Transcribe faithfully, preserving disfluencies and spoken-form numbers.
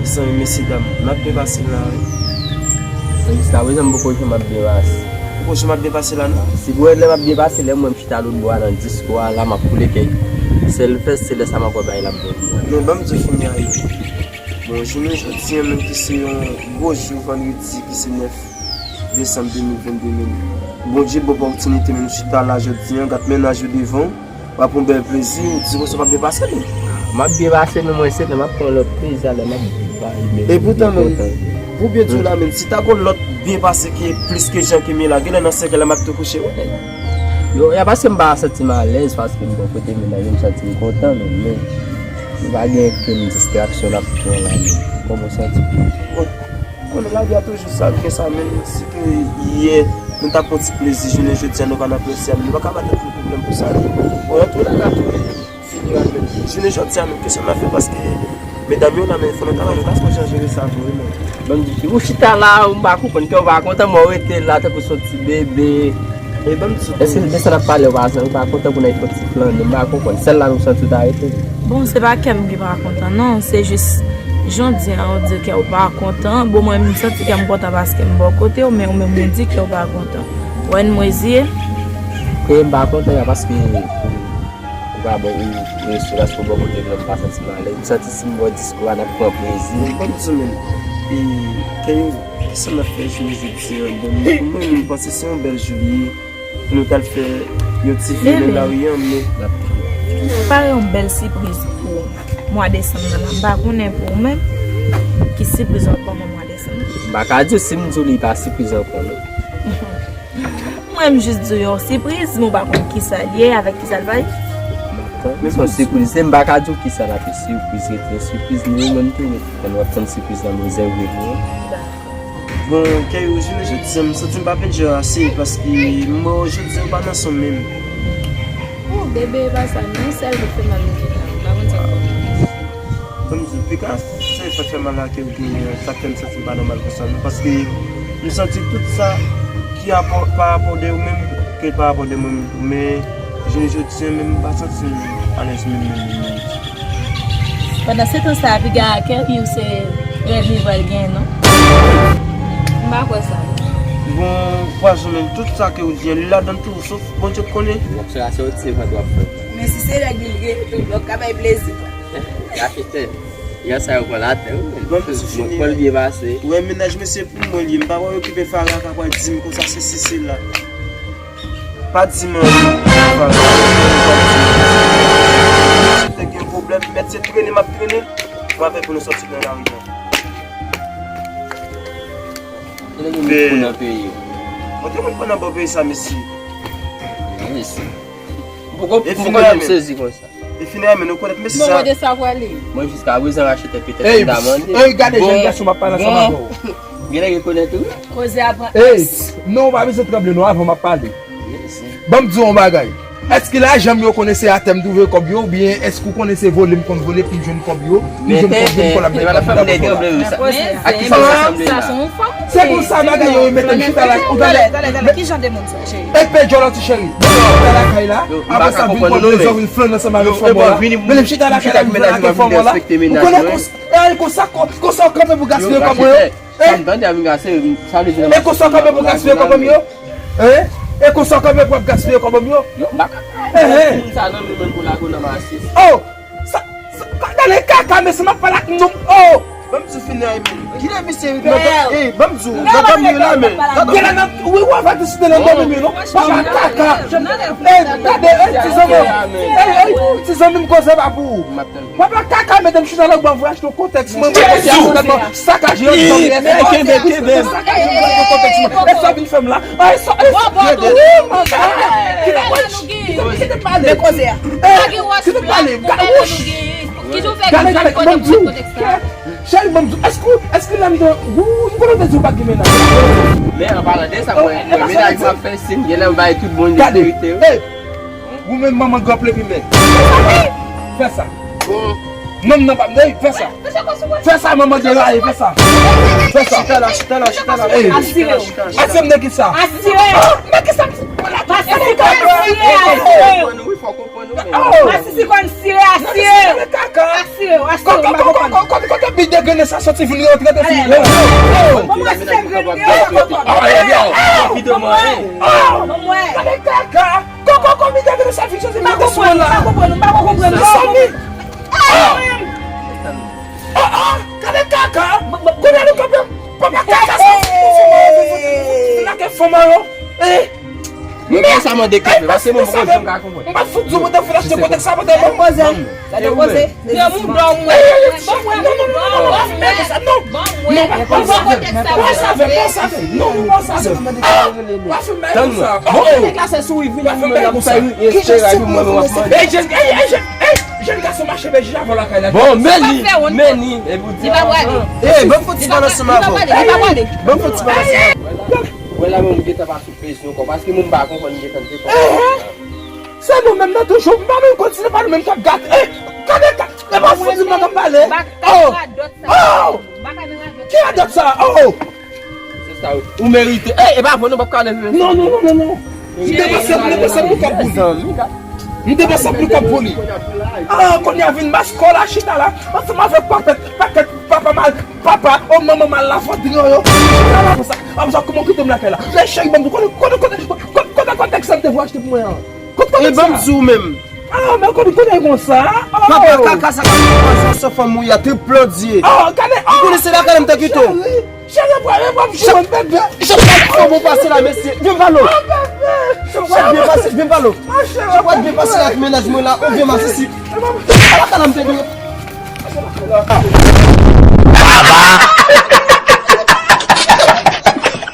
Zanmi, mesye dam, n ap byen pase la, wi. Jiska prezan, m poko janm ap byen pase. Poko janm ap byen pase la, non? Si pou rèd lè m ap byen pase, lè mwen m chita lòt bò a nan disko a, la m ap koule kèk. Sèl fè, se lè sa m ap wè bagay la ap byen. Men ban m di w, Founia, bon, jounen jodi a menm ki se yon gwo jou, vandredi, ki se nèf desanm de mil vennde, menm Bondye ba w opòtinite, menm chita la jodi a, gad mennaj ou devan w. W ap yon bèl plezi, ou di konsa w ap byen pase, men. M ap byen pase, men mwen se lè m ap pran lòt plezi a, lè m ap viv la, men. Epoutan, men, pou byen di w la, men, si ta gon lòt byen pase ki plis ke jan ke m ye la, genlè nan sèkèy la m ap tou kouche, wi. Yo, e paske m pa santi m alèz, paske m bò kote mennaj mwen, m santi m kontan, men, men, m pa gen okenn distraksyon n ap pran la, men. Kòman w santi w? Konnen lavi a toujou sa, l gen sa, men si ke yè nou t ap pran ti plezi, jounen jodi a nou pa nan plezi a, men nou pa ka ba tèt nou pwoblèm pou sa. Bon, antoulèka, tou, men, jeneralman, jounen jodi a, men, kesyon n ap fè, paske medam yo la, men, fò nou travay, nou pa konn jan jere sa vre, men. Ban m di, fi, ou chita la, ou m pa konprann, kè w pa kontan, men w rete la, tankou s on ti bebe. Men ban m di, èske se de sa n ap pale, ou pa, ou pa kontan pou n al fè yon ti flannen, m pa konprann. Sèl la nou santi w ta rete. Bon, se pa kè m ki pa kontan, non. Se jis, jan w di an, ou di kè w pa kontan. Bon, mwen, m santi kè m kontan paske m bò kote w, men ou menm, ou di kè w pa kontan. Ou wè n mwen ziye? Kè m pa kontan, ya, paske ou, ou pa bò, ou rete la, paske w bò kote m, m pa santi m alèz. M santi si m bò disko a, n ap pran plezi. Bon, ban m di w, men, e, kè yo, kisa n ap fè jounen jodi a? Bon, mwen, mwen, m panse se yon bèl jou li ye. Pou nou t al fè yon ti vye nan lari a, men. Pare yon bèl sipriz pou mwa desanm nan la. M pa konnen pou ou menm, ki sipriz w ap ban mwen mwa desanm nan. M pa ka di w si m di w li pa sipriz ankò, non. Mwen, m jis di w yon sipriz, men w pa konn kisa l ye, avèk kisa l va ye. Men se yon sipriz, se m pa ka di w kisa l ap ye, sipriz rete sipriz, men ou menm tou, men w ap tann sipriz la m rezève pou ou. Bon, Keyou, jounen jodi a, m santi m pa byen jwe ase, paske m wè w jodi a ou pa nan son menm. Oh, bebe, e pa sa, non, sèl tèt fè mal mwen gentan, m pa konn sa k pran mwen. Ban m di w, piga se tèt fè mal la ke w genyen an, sa k fè m santi m pa nòmal konsa, non, paske m santi tout sa ki apò, pa rapò de ou menm, ke pa rapò de mwen menm tou, men jounen jodi a, menm m pa santi m alèz menm, menm, menm, menm. Pandan se tan sa a, piga Keyou se rèv li pral genyen, non? M pa kwè sa. Bon, pwazon menm, tout sa ke ou di an, li ladan tou, sof Bondye k konnen. Bon, se la, se yon ti vant w ap fè. Men si se règ li, li genyen tou, donk ka bay plezi, kwa. Rache tè. Yon sa yo pran latè, wi. Bon, m di fini. Pran l byen pase. Ou wè, mennaj mwen se pou mwen li ye. M pa pral okipe Farah k ap pral di m konsa, sesi, sela. Pa di m anyen. Si te gen pwoblèm, mèt se trennen m ap trennen, mwen avè pou nou sòti nan lari a. Gen moun pou nan peyi. Bon, gen moun pou nan bò peyi sa, mesye. Mesye. M poko, m poko janm sezi konsa. E fini a, men nou konèt mesye sa. Bon, kote sa pwale? Mwen jiska prezan rache tèt petèt m ta mande. Ey, gade jèn gason m ap pale ansanm avè w. Genlè rekonèt ou. Koze a pran. Ey, non, ou pa bezwen tranble non, avan m ap pale. Ban m di w yon bagay. Èske lajan m yo konnen se atè m twouve kòb yo, oubyen èske ou konnen se vole m konn vole pou m jwenn kòb yo, pou m jwenn kòb, jwenn kòb la m mete kòb la? Sa se yon fanm. Se konsa bagay yo, mete m chita la, ou tande? Talè, talè, talè, ki jan de moun sa, cheri? Epe djòl an ti cheri. Mete m chita lakay la, apre sa vin pran plezi, vin flannen ansanm avèk fanm la. Mete m chita lakay la, vin flannen avèk fanm la. Ou konnen konsa, e konsa, konsa w kanpe pou gaspiye kòb mwen yo? Sa m tande a vin kase, sa vle di nan mache. E konsa w kanpe pou gaspiye kòb mwen yo? Hein? E konsa w kanpe pou ap gaspiye kòb mwen yo? Yo, m pa ka. Moun sa nan men mwen pou lage w nan mache. Oh! Sa, sa, gade kaka, mesye, m ap pale ak nonm. Oh! Ban m di w fini a, men. Kilè misye, ey, ban m di w, nan dòmi la, men. Genlè nan, wi, w ap disite nan dòmi, non? Papa kaka. Ey, gade, ey, ti zanmi. Ey, ey, ti zanmi m koze pa pou ou. Papa kaka, mete m chita la, ban m voye achte yon kontèks mwen, mwen kontèks mwen tèlman sakaje, yon zanmi, kenbe, kenbe. Sakaje mwen kontèks mwen. E sa vin fè m la? Ay, sa, ay, sa, oh my God. Kite pale. Kite pale. Kite pale. Gade wòch. Gade, gade, ban m di w. Cheri, ban m di w. Èske, èske lè m te, ou, m konnen w te di w pa t gen mennaj. Men an palan de sa, mwen, mwen mennaj mwen ap fè, si m gen lè m bay tout moun li merite yo. Ou menm manman gran plepi mèt. Fè sa. Bon. Nonm nan pa m, ey, fè sa. Fè sa, manman deraye, fè sa. Fè sa. Chita la, chita la, chita la. Ey. Asire w. Asire m de kisa? Asire w. Ah, de kisa? Paske se asire, asire w. Fò konprann wi, fò konprann wi. Masisi konn sire, asire. Asire, asire, m pa konprann. Kote bi degrennen sa soti vin rantre te fini. Bon, mwen si se vre, nou gen kòkòt. Bon, mwen. Bon, mwen. Gade kaka. Koko, koko, mi gade sa fi Jezi, m pa konprann, m pa konprann, m pa konprann. Mezanmi. Oh, oh, gade kaka. Kounye a nou kanpe. Papa kaka sa. Lage fanm an yo. Eh. Men sa mande kanpe, paske mwen poko janm ka konprann. M pa fout di w mwen te fout achte kontèks sa, mwen te bon. Poze. Sa te poze. Granmoun dò mwen. Bon mwen, bon mwen. Bon mwen. Bon mwen. Bon mwen. Bon mwen. Bon mwen. Bon mwen. Bon mwen. Tann mwen. Bon, ou deklase sou wi vini mwen la pou fè wi espere epi mwen mwen ap mande. Ey, jèn, ey, ey, jèn, ey, jèn gason mache bèji avan lakay la. Bon, men li, men li, epi ou di. Li pa prale. Ey, ban m fè ti pale ansanm avè w. Li pa prale, li pa prale. Ban m fè ti pale ansanm avè w. Wè la menm ou gentan pa sou pezyon ankò, paske mwen m pa konprann ou gentan te konprann. Se nou menm nan toujou, m pa menm konn si se pa nou menm k ap gate. Ey, gade ka, e pa fouti m nan k ap pale. Oh! Oh! Ki radòt sa? Oh! Se sa ou merite. Ey, e pa vre non, p ap ka leve. Non, non, non, non, non. M te panse, m te panse pou kòb pou li. M te panse pou kòb pou li. Ah, kounye a vin maskò la, chita la. Ansanm avèk pakèt, pakèt papa mal, papa, o manman mal la fòt diri yo. Chita la konsa. Ap sa kòman kite m lakay la. Men cheri, ban m kote, kote, kote, kote, kote kontèks sa m te vou achte pou mwen an. Kote kontèks sa? E ban m di w menm. Ah, men kote, kote konsa? Oh! Papa kaka sa ka fè sa fanm ou ya, trip plodye. Oh, gade, oh! Ou konnen se lakay la m te kite w. Cheri, cheri, pral, pral, pral, bebe. Chak fwa bon pase la, mesye. Vin pale w. Oh, bebe. Chak fwa byen pase, vin pale w. Chak fwa byen pase la ak mennaj mwen la, ou vin masisi. Ala kalam te dwe.